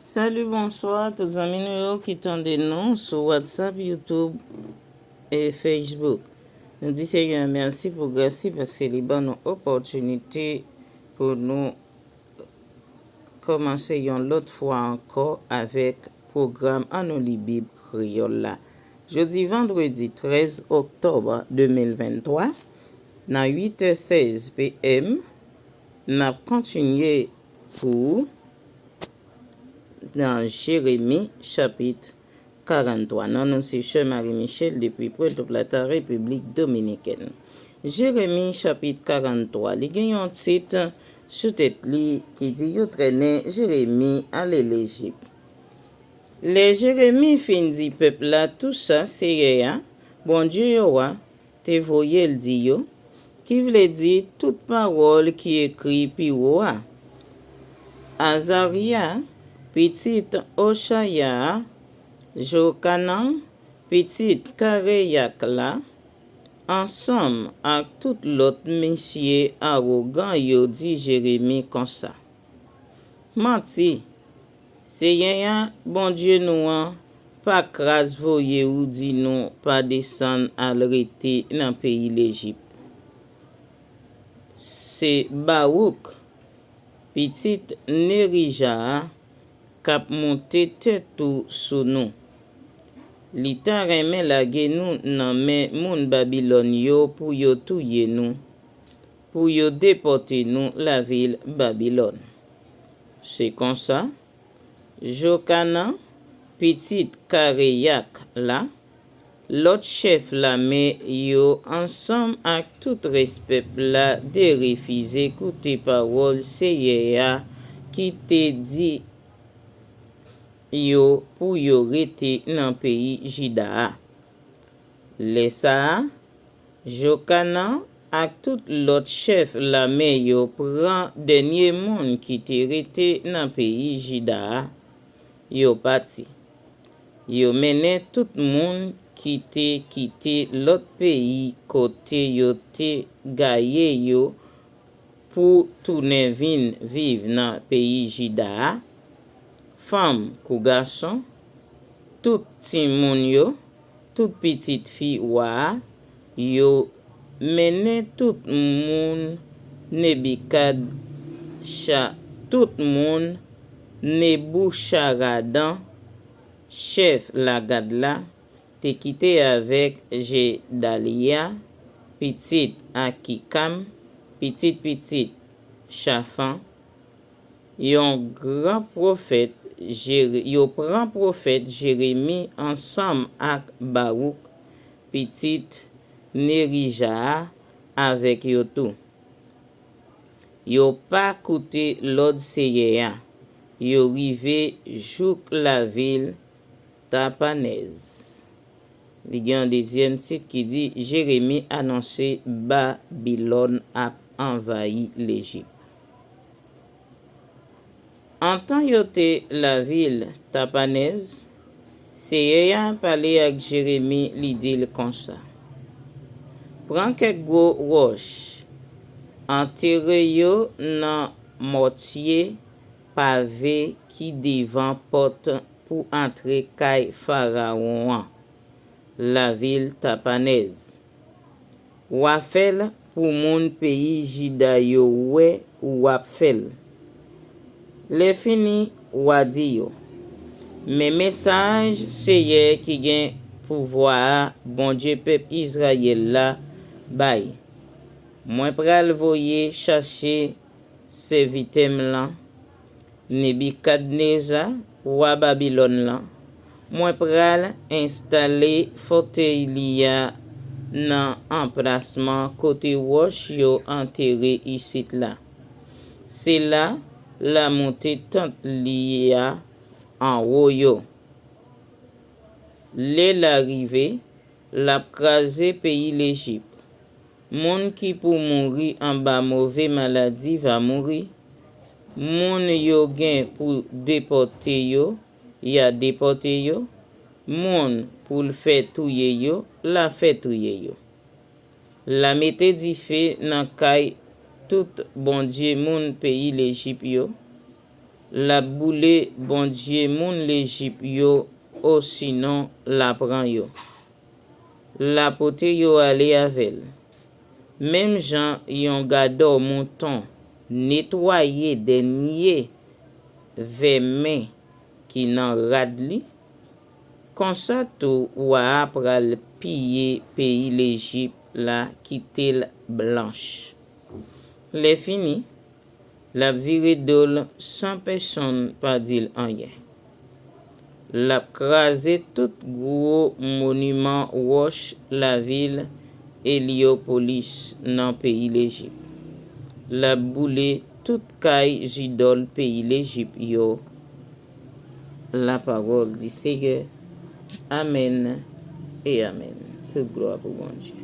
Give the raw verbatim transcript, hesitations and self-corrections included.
Salut, bonsoir tout zanmi nou yo ki tande nou sou WhatsApp, YouTube e Facebook. Nou di Senyè a mèsi pou gras li paske li ban nou opòtinite pou nou kòmanse yon lòt fwa ankò avèk pwogram An nou li Bib Kreyòl la. Jodi vandredi trèz òktòb de mil venntwa, nan uit è sèz P M, n ap kontinye pou ou nan Jeremi chapit karanntwa. Non nou se Sè Marie Michel depi Puerto Plata, Repiblik Dominikèn. Jeremi chapit karanntwa, li gen yon tit sou tèt li ki di yo trennen Jeremi ale Lejip. Lè Jeremi fin di pèp la tout sa Seyè a, Bondye yo a, te voye l di yo, ki vle di tout pawòl ki ekri pi wo a. Azarya, pitit Ochaya a, Jokanan, pitit Kareyak la, ansanm ak tout lòt mesye awogan yo di Jeremi konsa, Manti! Seyè a, Bondye nou an, pa kraz voye ou di nou pa desann al rete nan peyi Lejip. Se Bawouk, pitit Nerija a, k ap moute tèt ou sou nou. Li ta renmen lage nou nan men moun Babilòn yo pou yo touye nou, pou yo depòte nou lavil Babilòn. Se konsa, Jokanan, pitit Kareyak la, lòt chèf lame yo ansanm ak tout rès pèp la derefize koute pawòl Seyè a ki te di yo pou yo rete nan peyi Jida a. Lè sa a, Jokanan ak tout lòt chèf lame yo pran dènye moun ki te rete nan peyi Jida a, yo pati. Yo mennen tout moun ki te kite lòt peyi kote yo te gaye yo pou tounen vin viv nan peyi Jida a, fanm kou gason, tout timoun yo, tout pitit fi wa a, yo mennen tout moun Nebikadcha, tout moun Neboucharadan, chèf lagad la, te kite avèk Jedalya, pitit Akikam, pitit pitit Chafan, yon gran pwofèt Jere-, yo pran pwofèt Jeremi ansanm ak Bawouk, pitit Nerija a, avèk yo tou. Yo pa koute lòd Seyè a. Yo rive jouk lavil Tapanèz. Li gen yon dezyèm tit ki di Jeremi anonse Babilòn ap anvayi Lejip. Antan yo te lavil Tapanèz, Seyè a pale ak Jeremi, li di l konsa, Pran kèk gwo wòch, antere yo nan mòtye pave ki devan pòt pou antre kay Farawon an, lavil Tapanèz. W a fè l pou moun peyi Jida yo wè w ap fè l. Lè fini, w a di yo, Men mesaj Seyè ki gen pouvwa a, Bondye pèp Izrayèl la, bay, Mwen pral voye chache sèvitè m lan, Nebikadneza, wa Babilòn lan. Mwen pral enstale fòtèy li a nan anplasman kote wòch yo antere isit la. Se la l a moute tant li a anwo yo. Lè l a rive, l ap kraze peyi Lejip. Moun ki pou mouri anba move maladi va mouri. Moun yo gen pou depòte yo, y a depòte yo. Moun pou l fè touye yo, l a fè touye yo. L a mete dife nan kay tout bondye moun peyi Lejip yo. L ap boule bondye moun Lejip yo, osinon l a pran yo, l a pote yo ale avè l. Menm jan yon gadò mouton netwaye dènye vèmen ki nan rad li, konsa tou wa a pral piye peyi Lejip la, kite l blanch. Lèfini, l ap vire do l san pèsonn pa di l anyen. L ap kraze tout gwo moniman wòch lavil Elyopolis nan peyi Lejip. L ap boule tout kay zidòl peyi Lejip yo. La parole du Seigneur. Amèn e amèn. Tout glwa pou Bondye.